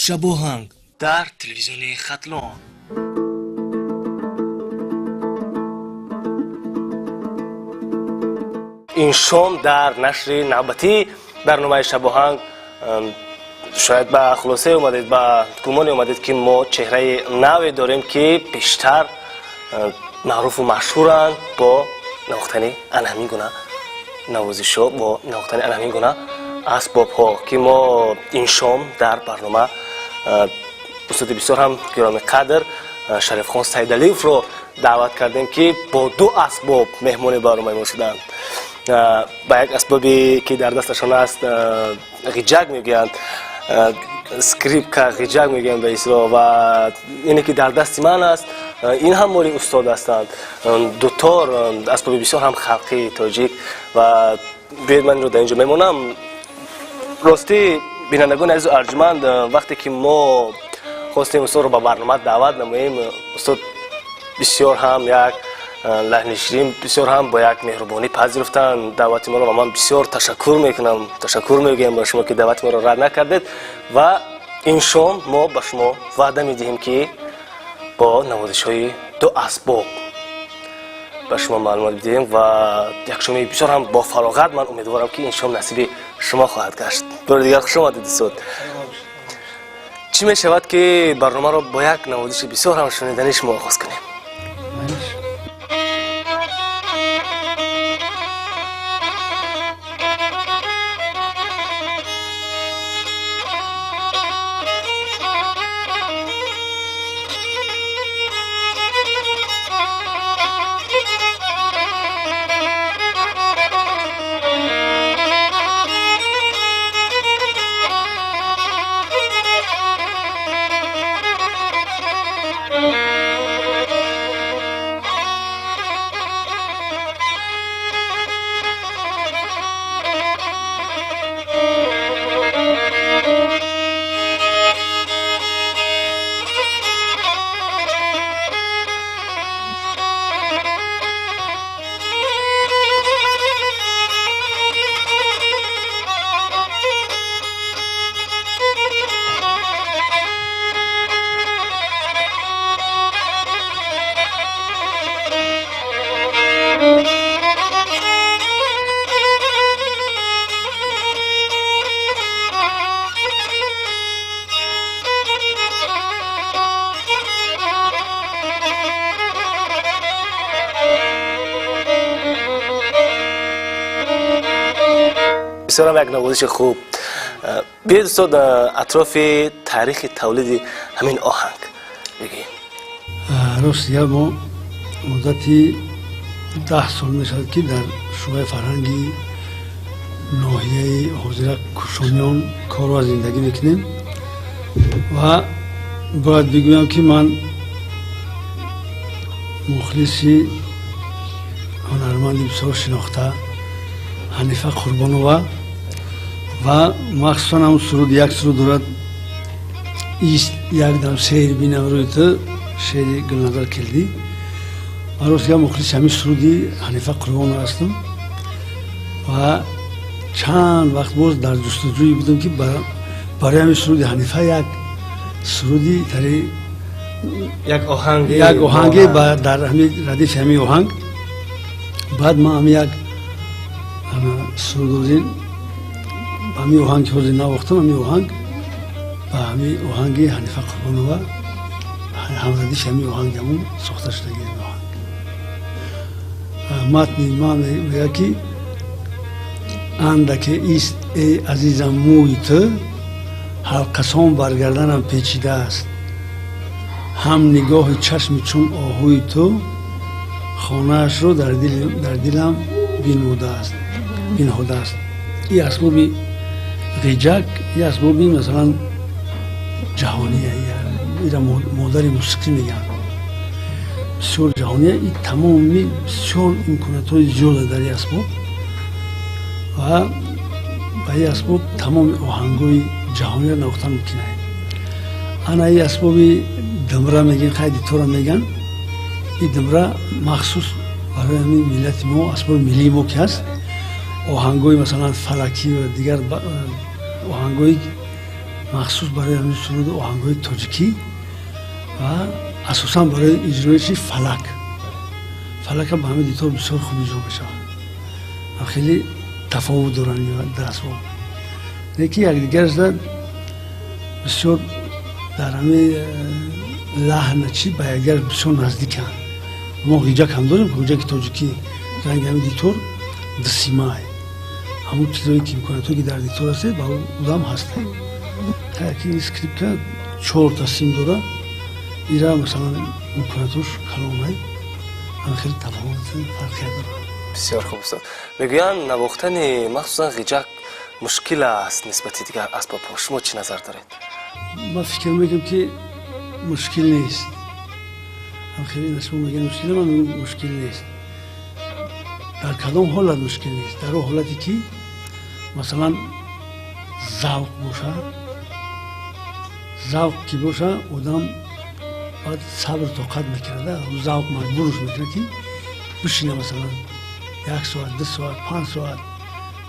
Шабоҳанг дар телевизиони Хатлон. Ин шом дар нашри навбатии барномаи Шабоҳанг шояд ба хулосае омадед, ба гумоне омадед, ки мо чеҳраи наве дорем, ки бештар маъруфу машҳуранд бо навохтани ана ҳамин гуна навозишҳо, бо навохтани ана ҳамин гуна асбобҳо, ки мо ин шом дар барнома устоди бисёр ҳам гиромиқадр Шарифхон Сайдалиевро даъват кардем, ки бо ду асбоб меҳмони барномаи мо шуданд. Ба як асбобе ки дар дасташон аст, ғиҷак мегӯянд, скрипка, ғиҷак мегӯянд ба истилоҳ, ва ине ки дар дасти ман аст, ин ҳам моли устод ҳастанд, дутор, асбоби бисёр ҳам халқии тоҷик. Ва биёед, ман инро дар инҷо мемонам. Ростӣ, бинандагони азизу арҷуманд, вақте ки мо хостем устодро ба барнома даъват намоем, устод бисёр ҳам як лаҳни ширин, бисёр ҳам бо як меҳрубонӣ пазируфтанд даъвати моро, ва ман бисёр ташаккур мекунам, ташаккур мегӯям ба шумо, ки даъвати моро рад накардед. Ва ин шом мо ба шумо ваъда медиҳем, ки бо навозишҳои ду асбоб ба шумо маълумот бидиҳем ва як шоми бисёр ҳам бо фароғат, ман умедворам, ки ин шом насиби шумо хоҳад гашт. Бори дигар хуш омадед, устод. Чӣ мешавад, ки барномаро бо як навозиши бисёр ҳам шунидании шумо оғоз кунем? Бисёрам як навозиши хуб. Биёед, устод, атрофи таърихи тавлиди ҳамин оҳанг бигӯем. Рост гап, мо муддати 10 сол мешавад, ки дар шӯъбаи фарҳанги ноҳияи ҳозира Кушониён кору зиндагӣ мекунем ва бояд бигӯям, ки ман мухлиси ҳунарманди бисёр шинохта Ҳанифа Қурбонова ва махсусан ҳам суруд, як суруд дорад, «Ист якдам сейр бинам рӯи ту», шеъри Гулназар Келдӣ. Ман рост гап мухлиси ҳамин суруди Ҳанифа Қурбонова ҳастам ва чанд вақт боз дар ҷустуҷӯй будам, ки барои ҳамин суруди Ҳанифа як суруди тари як оҳанг. Як оҳанге дар ҳамин радифи ҳамин оҳанг. Баъд ман ҳами як сурудозин ба ҳамин оҳанг ки ҳозир навохтам, ҳамин оҳанг ба ҳамин оҳанги Ҳанифа Қурбонова, ҳамрадифи ҳамин оҳанг ҳамун сохта шудаги ҳамин оҳанг. Матни ман мегӯяд, ки андаке ист, эй азизам, мӯи ту ҳалқасон бар гарданам печидааст, ҳам нигоҳи чашми чун оҳуи ту хонаашро дар дилам бинмудааст, бинҳодааст. И асбоби ғиҷак, и асбоби, масалан, ҷаҳония, ира модари мусиқӣ мегӯянд, бисёр ҷаҳония, и тамоми бисёр имкониятҳои зиёда дар и асбоб ва ба и асбоб тамоми оҳангҳои ҷаҳониро навохтан мумкин аст. Ана и асбоби думра мегӯем, хай, дутора мегӯянд. И думра махсус барои ҳамин миллати мо, асбоби миллии мо ки ҳаст, оҳангҳои, масалан, фалакӣ ва дигар оҳангҳои Махсус барои ҳамин суруду оҳангҳои тоҷикӣ ва асосан барои иҷроиши фалак. Фалака ба ҳамин дитор бисёр хуб иҷро мешавад ва хеле тафовут доранд дар асбоб. Лекин якдигарашда бисёр дар ҳамин лаҳна чӣ ба якдигар бисёр наздиканд. Мо ғиҷак ҳам дорем, ғиҷаки тоҷикӣ ранги ҳамин дитор дусимай. Ҳамон чизое ки имкониятҳое ки дар дитор ҳастед, ба удам ҳастанд. Ки скрипка чорта сим дорад, ира масалан имкониятош калонай, ҳам хеле тафовут фарқият дорад. Бисёр хуб, устод. Мегӯянд, навохтани махсусан ғиҷак мушкил аст нисбати дигар асбобҳо. Шумо чӣ назар доред? Ман фикр мекунам, ки мушкил нест. Ҳам хеле шумо мегӯянд мушкил, ман мегӯям мушкил нест. Дар кадом ҳолат мушкил нест? Дар он ҳолате ки масалан завқ бошад, завқ ки боша, одам баъд сабр тоқат мекунад, завқ маҷбурш мекунад, ки бишина, масалан як соат, 2 соат, 5 соат.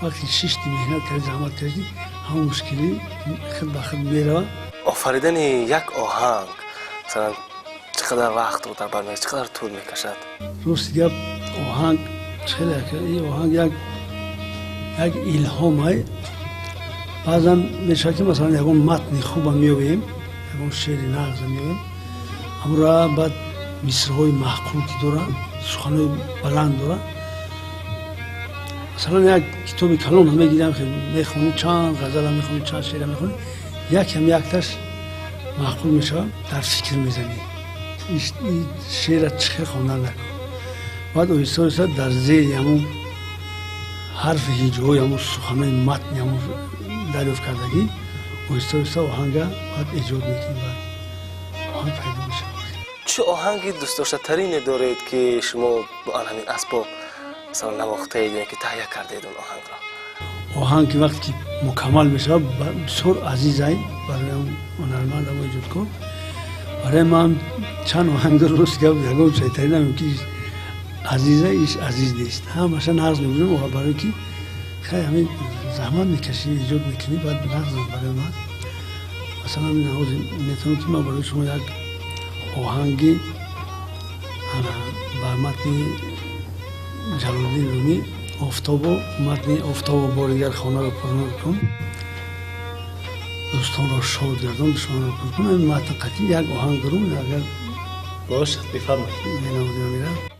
Вақти шишти, меҳнат карди, заҳмат кардӣ, ҳамон мушкилӣ худ ба худ меравад. Офаридани як оҳанг масалан чӣ қадар вақтро дар бар мегирад, чӣ қадар тӯл мекашад? Рости гап, оҳанг хеле, оҳанг як илҳомай. Баъзан мешавад, ки масалан ягон матни хуба меёбем, ягон шеъри нағза меёбем, ҳамура баъд мисрҳои маъқул ки дорад, суханҳои баланд дорад. Масалан, як китоби калон мегирам, мехонӣ, чанд ғазала мехонӣ, чанд шеъра мехонӣ, якам якташ маъқул мешавад, дар фикр мезанӣ, шеъра чӣ хел хондан накун. Баъд оҳиста оҳиста дар зери ҳамун ҳарфи ҳиҷоҳои ҳамун суханои матни ҳамун дарёфт кардагӣ оҳиста оҳиста оҳанга баъд эҷод мекунӣ, баъд оҳанг пайдо мешавад. Чӣ оҳанги дӯстдоштатарине доред, ки шумо бо ан ҳамин асбоб масалан навохтаед ё ки таҳия кардаед он оҳангро? Оҳанг ки вақте ки мукаммал мешавад, бисёр азизай барои ҳунарманд, амо эҷодкор. Барои ман чанд оҳанг дор, рост гап, ягон шайтанӣ намем, ки азиза, иш азиз нест, ҳамаша нағз мебинам, барое ки хай ҳамин заҳмат мекашӣ, эҷод мекунӣ, баъд нағз. Барои ман масалан метавонам, ки ман барои шумо як оҳанги бар матни Ҷалолиддин Румӣ «Офтобо», матни «Офтобо, бори дигар хонаро пурнур кун, дӯстонро шод гардон, душманро кур кун», ин матн қатъи як оҳанг дорум, агар Бошад, бифармоед. Менавозем.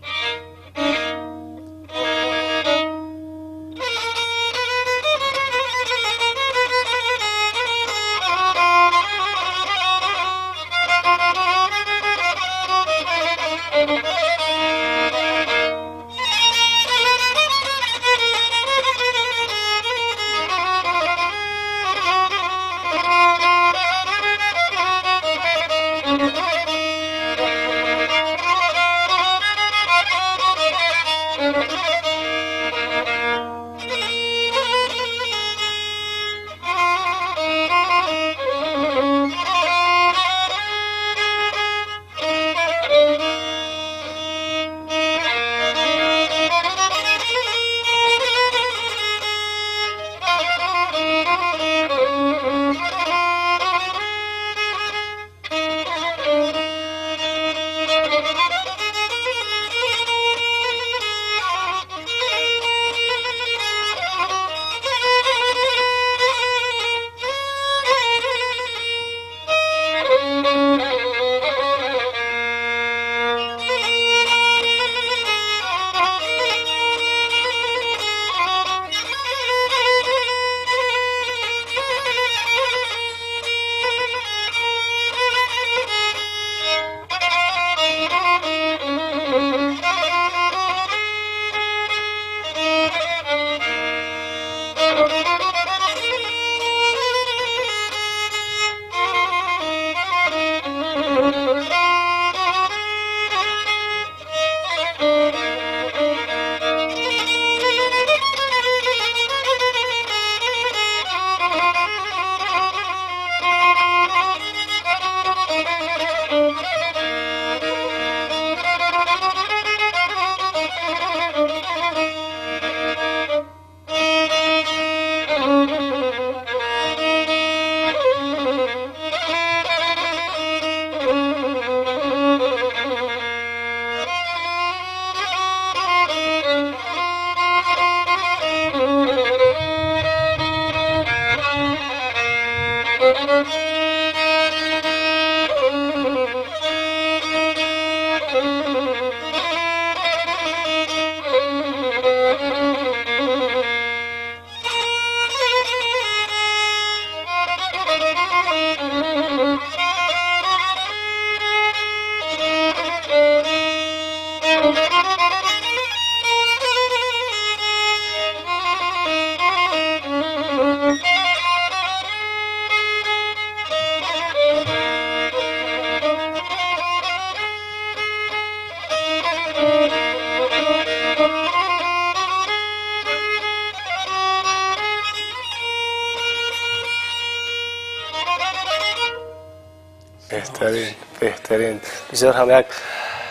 Беҳтарин, беҳтарин. Бисёр ҳам як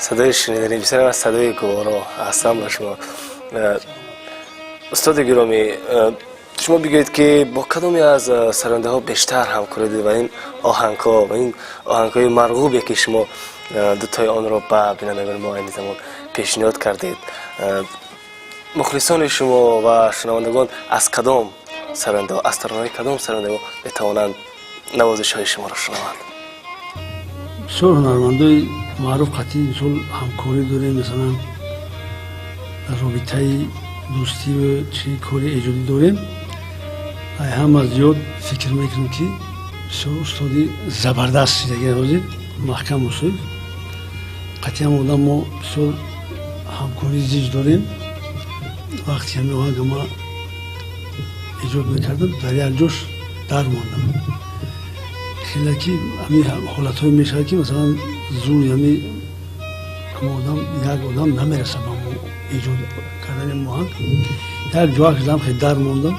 садои шуниданӣ, бисёр ҳам садои гуворо. Аҳсан ба шумо. Устоди гиромӣ, шумо бигӯед, ки бо кадоме аз сарояндаҳо бештар ҳамкорӣ дидед ва ин оҳангҳо ва ин оҳангҳои марғубе, ки шумо дутои онро ба бинандагони мо айни замон пешниҳод кардед, мухлисони шумо ва шунавандагон аз кадом сарояндаҳо, аз таронаҳои кадом сарояндаҳо метавонанд навозишҳои шуморо шунаванд? Бисёр ҳунармандои маъруф қатъи мисол ҳамкорӣ дорем, масалан, дар робитаи дӯстиву чӣ кори эҷодӣ дорем. Ай ҳама зиёд фикр мекунем, ки бисёр устоди забардаст шидаги ҳозир Маҳкам Мусоев. Қатъиан одам мо бисёр ҳамкории зич дорем. Вақте ҳами оҳанга ма эҷод мекардам, дар як ҷош дар мондам. Хеле ки ҳами ҳолатҳое мешавад, ки масалан зури ҳами одам, як одам намерасад ба эҷод кардани оҳанг. Як ҷоа шудам, хеле дар мондам.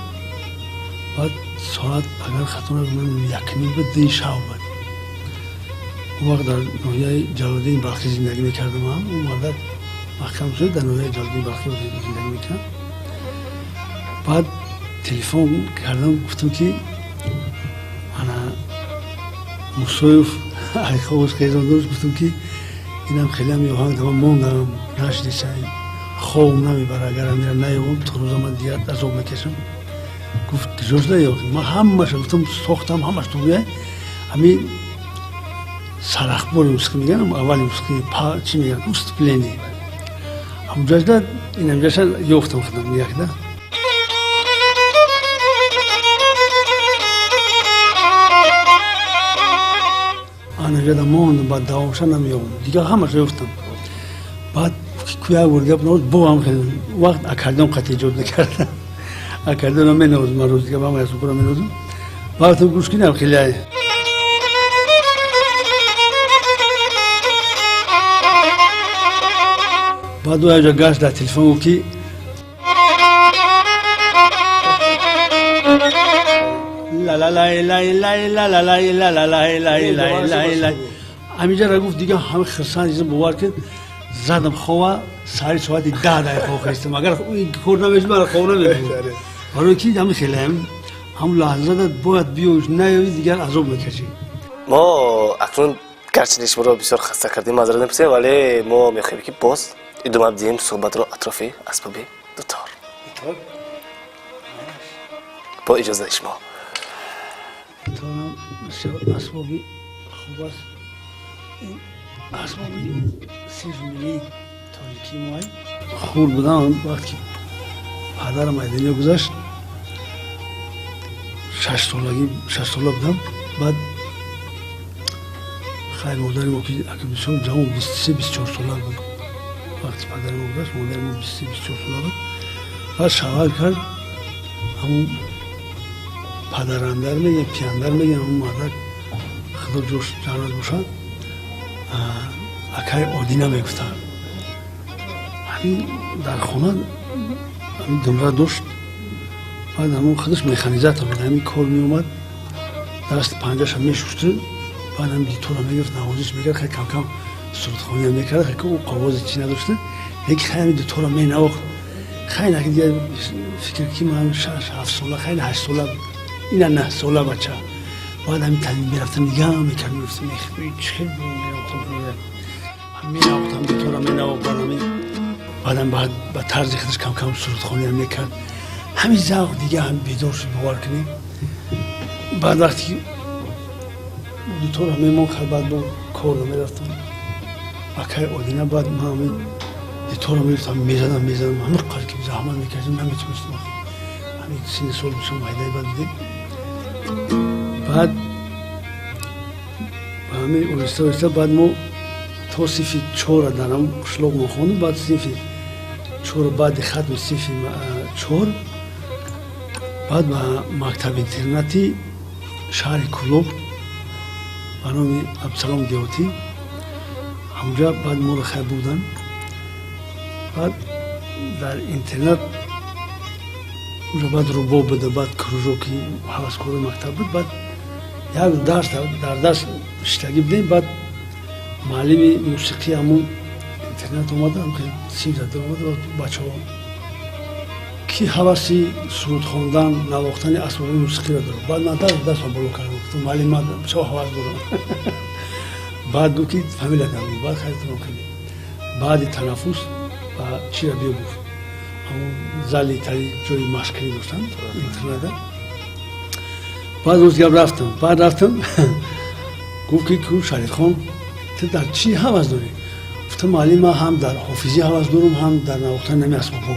Баъд соат, агар хато накунам, 1:30 буд, 2 шав буд. Он вақт дар ноҳияи Ҷалолиддини Балхӣ зиндагӣ мекардам. Ҳам он мардак Маҳкам шуд, дар ноҳияи Ҷалолиддини Балхӣ зиндагӣ мекард. Баъд телефон кардам, гуфтам, ки ана Мусоев айховоз хезон дошт. Гуфтам, ки инам хеле ҳам оҳанг дама мондам, нашдиса, хобам намебара, агар амира наёбам, то рӯза ман дигар азоб мекашам. Гуфт: «Куҷо шуда ёфт?» Ман ҳамаша гуфтам, сохтам, ҳамаш тугӯя. Ҳами сарахбори мусиқӣ мегӯям, аввали мусиқӣ чӣ мегӯям, вступление, ҳамуҷашда инамҷаша ёфтам худам якда. Анаҷада мондам, баъд давомша намеёбам, дигар ҳамаша ёфтам. Баъд як бор гап навоз бо ҳам хеле вақт аккордеон қатъи эҷод мекардам. Аккордеонро менавозам ман, рӯз дига ҳама ясукура менавозам. Вақтам гӯш кунам, хеле баъд ӯ якҷо гашт, дар телефон гуфт, ки ла-ла-лай-лай-лай-ла-ла-лай-лай-лай-лай-лай. Ҳаминҷаро гуфт, дига ҳама хирсанд. Бовар кун, задам хова, саҳари соати 10 дар хоб хестам. Агар кор намешуд, мара хоб намебуд. Барои ки ҳами хеле ҳам лаҳзада бояд биёш, наёви, дигар азоб мекашӣ. Мо акнун гарчанде шуморо бисёр хаста кардем, маъзарат мепурсем, вале мо мехоҳем, ки боз идома бидиҳем суҳбатро атрофи асбоби дутор бо иҷозаи шумо. Дуторам бисёр асбоби хуб аст. Ин асбоби сирф миллии тоҷикии моай. Хурд будам, вақте ки падарам аз дунё гузашт, 6 солагӣ, 6 сола будам. Баъд хайр, модари мо, ки бисёр ҷавон, 23, 24 сола буд вақти падари мо гузашт, модари мо 23, 24 сола буд. Баъд шавҳар кард. Ҳамун падарандар мегӯям, пияндар мегӯям, ҳамун мардак, худо ҷош ҷаннат бошад, акаи Одина мегуфтанд. Ҳамин дар хона ҳамин думра дошт. Баъд ҳамон худаш механизатор буд, ҳамин кор меомад, даст панҷаша мешушту, баъд ҳам гитора мегирифт, навозиш мекард, хеле камкам сурудхониам мекард. Хеле ӯ овози чӣ надошта, лекин хеле ҳамин дутора менавохт. Хеле наки дигар фикр ки ман 6, 7 сола, хеле 8 сола, ина 9 сола бача. Баъд ҳамин таълим мерафтам, нигаҳ мекардам, мегуфтам: «Чӣ хел менавохтам, дутора менавохт». Баъд ҳамин баъдам ба тарзи худаш камкам сурудхониам мекард. Ҳамин завқ дига ҳам бедор шуд, бовар кунед. Баъд вақте ки дутора мемон, хай, баъд бо кор мерафтам, акаи Одина. Баъд ман ҳамин дутора мегирифтам, мезадам, мезадам, ҳамин қадр ки заҳмат мекашидам, наметонистам. Ҳамин синни сол бисёр майдаи бад будем. Баъд ба ҳамин оҳиста оҳиста баъд мо то синфи чора дар ҳам қишлоқ мо хондем. Баъд синфи чор, баъди хатми синфи чор, баъд ба мактаб интернати шаҳри Кӯлоб ба номи Абдусалом Деҳотӣ, ҳамунҷа баъд моро хай бурданд. Баъд дар интернат унҷа баъд рубоб буда, баъд кружоки ҳаваскори мактаб буд. Баъд як дарс дар дарс шиштагӣ будем. Баъд Муаллими мусиқӣ ҳамун интернат омада, сим зада омада, бачаҳо ки ҳаваси суруд хондан, навохтани асбоби мусиқиро дорад. Баъд ман дастам боло кардам, гуфтам муаллим, ман бисёр ҳавас дорам. Баъд гуфт ки фамилия дам. Баъд хайртамом кардем. Баъди танаффус ба чира биё гуфт. Ҳамун зали тари ҷои машқкунӣ доштанд интерната. Баъд рӯз гап рафтам. Баъд рафтам, гуфт ки ку Шарифхон, ту дар чӣ ҳавас дорӣ? Гуфтам муаллим, ман ҳам дар ҳофизӣ ҳавас дорам, ҳам дар навохтани нами асбобҳо.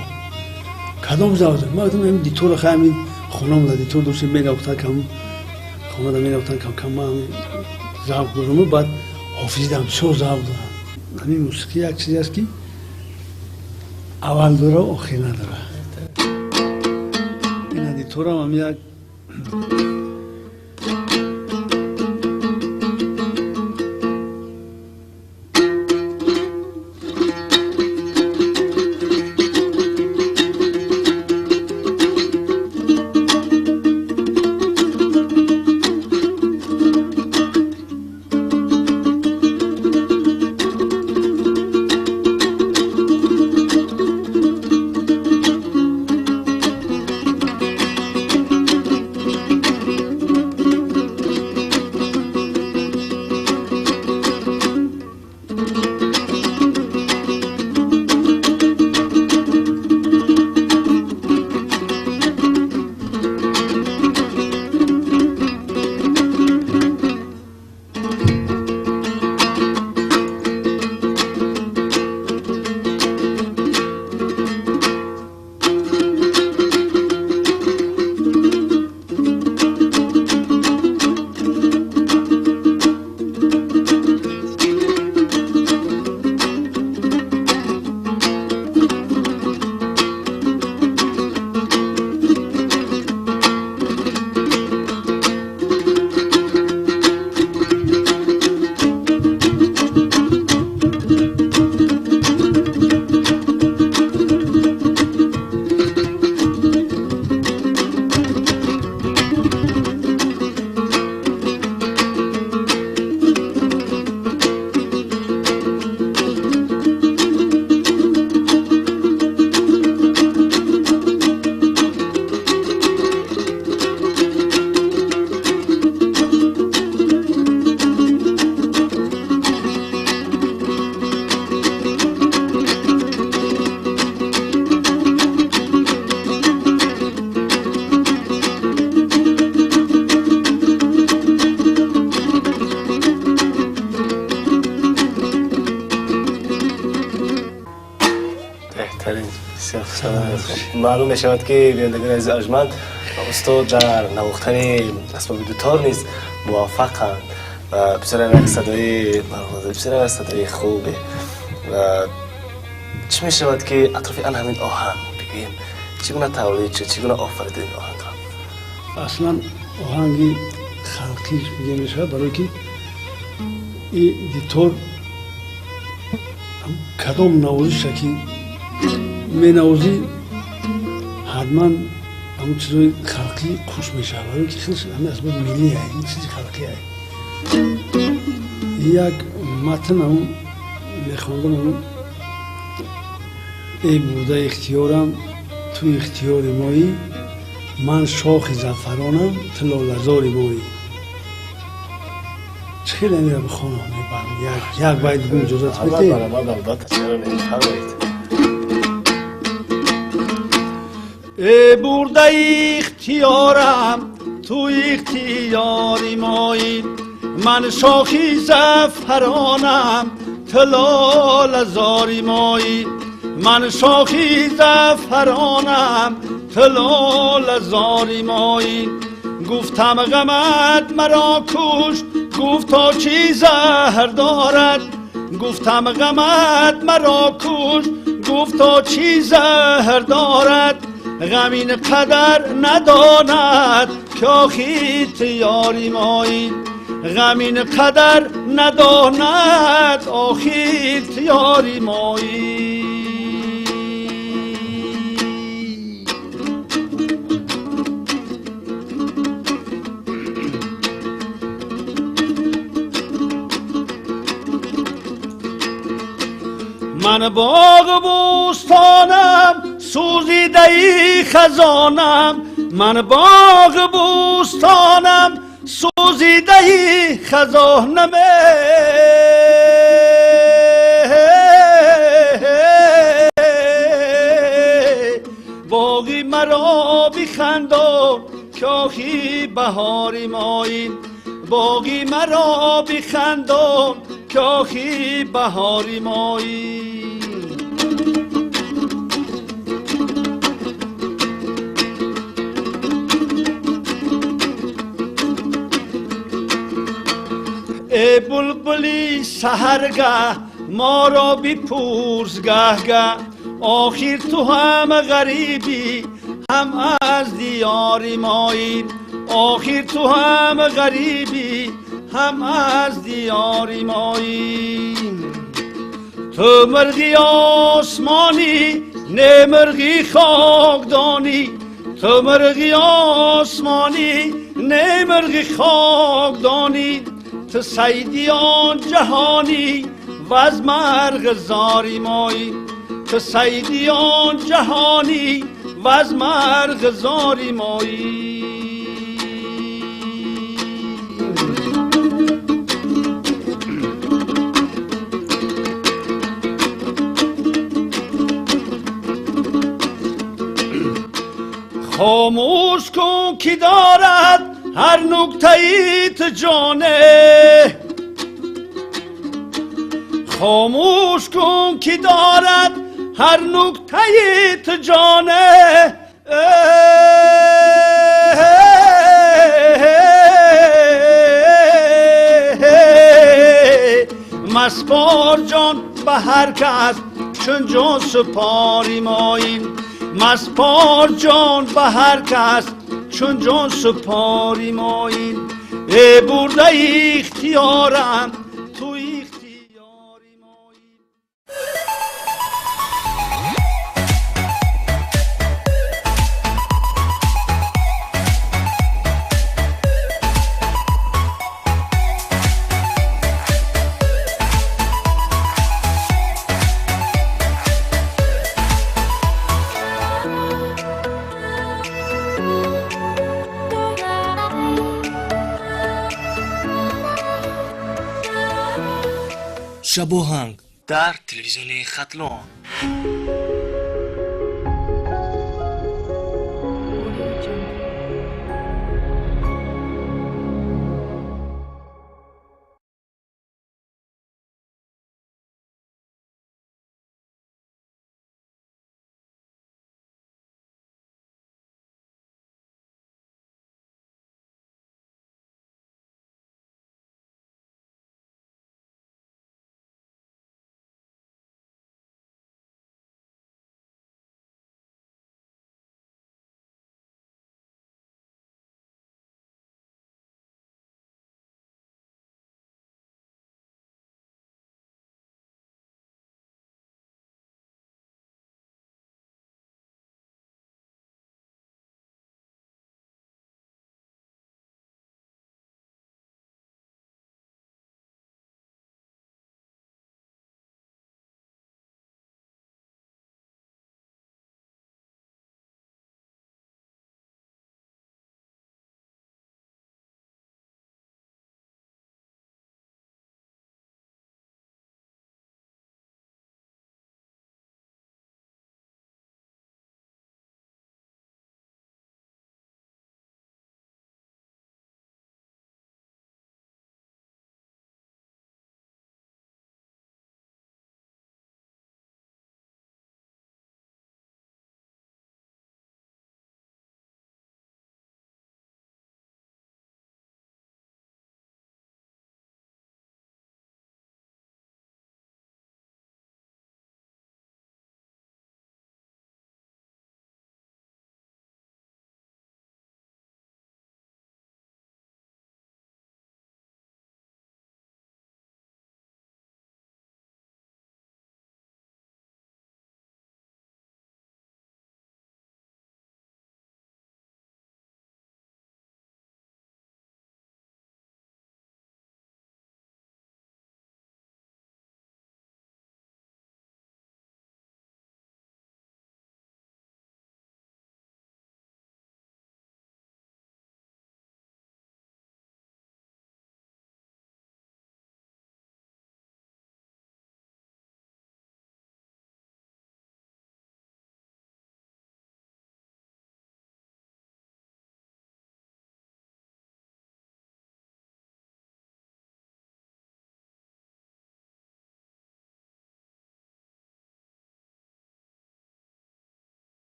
Кадом ҳавас дорӣ? Ман гуфтам ҳамин дитора, хай ҳамин хонамон дар дитор доштем, менавохтан кам, хонада менавохтан кам кам, ман ҳамин завқ дорам. Баъд ҳофизӣ дам бисёр завқ дорам. Ҳамин мусиқӣ як чизе аст ки аввал дора, охир надора. Ин диторам ҳам як Маълум мешавад ки бинандагони азизи арҷманд, устод дар навохтани асбоби дутор низ муваффақанд ва бисёрам як садои барғоза, бисёрам як садои хубе. Ва чӣ мешавад ки атрофи ан ҳамин оҳанг бигӯем, чӣ гуна тавлид шуд, чӣ гуна офарид ин оҳангро? Аслан оҳанги халқӣ мегӯя мешавад, барое ки и дитор кадом навозиша ки менавозӣ, ҳатман ҳамон чизҳои халқӣ хуш мешавад, барое ки хеле ҳамин асбоби миллӣ ай, ин чизи халқӣ ай. Як матн ҳамон мехондам, ҳамон эй бурда ихтиёрам, ту ихтиёри моӣ, ман шохи зафаронам, ту лолазори моӣ. Чӣ хеле амира бихонам, як байт бигӯм, иҷозат медиҳед? Албатта, чаро не, фармоед. Э бурда ихтиёрам, ту ихтиёри моӣ, ман шохи зафаронам, ту лолазори моӣ, ман шохи зафаронам, ту лолазори моӣ. Гуфтам ғамат маро куш, гуфт то чӣ заҳр дорад. Гуфтам ғамат маро куш, гуфт то чӣ заҳр дорад. Ғам ин қадар надонад ки охир ту ёри моӣ. Ғам ин қадар надонад охир ту ёри моӣ. Ман боғ бӯстонам, сӯзидаи хазонам. Ман боғ бӯстонам, сӯзидаи хазонам. Боғи маро бихандон, ки охи баҳори моӣ. Боғи маро бихандон, ки охи баҳори моӣ. Эй булбули саҳаргаҳ, моро бипурс гаҳ-гаҳ. Охир ту ҳам ғарибӣ, ҳам аз диёри моӣ. Охир ту ҳам ғарибӣ, ҳам аз диёри моӣ. Ту мурғи осмонӣ, не мурғи хокдонӣ. Ту мурғи осмонӣ, не мурғи хокдонӣ. Ту сайди он ҷаҳонӣ, ваз марғзори моӣ. Ту сайди он ҷаҳонӣ, ваз марғзори моӣ. Хомӯш кун, ки дорад ҳар нуктаи ту ҷоне. Хомӯш кун, ки дорад ҳар нуктаи ту ҷоне. Маспор ҷон ба ҳар кас, чун ҷон супори моӣ. Маспор ҷон ба ҳар кас, чун ҷон супори моӣ. Эй бурдаи ихтиёрам, ту ихтиёри моӣ. Шабоҳанг дар телевизиони Хатлон.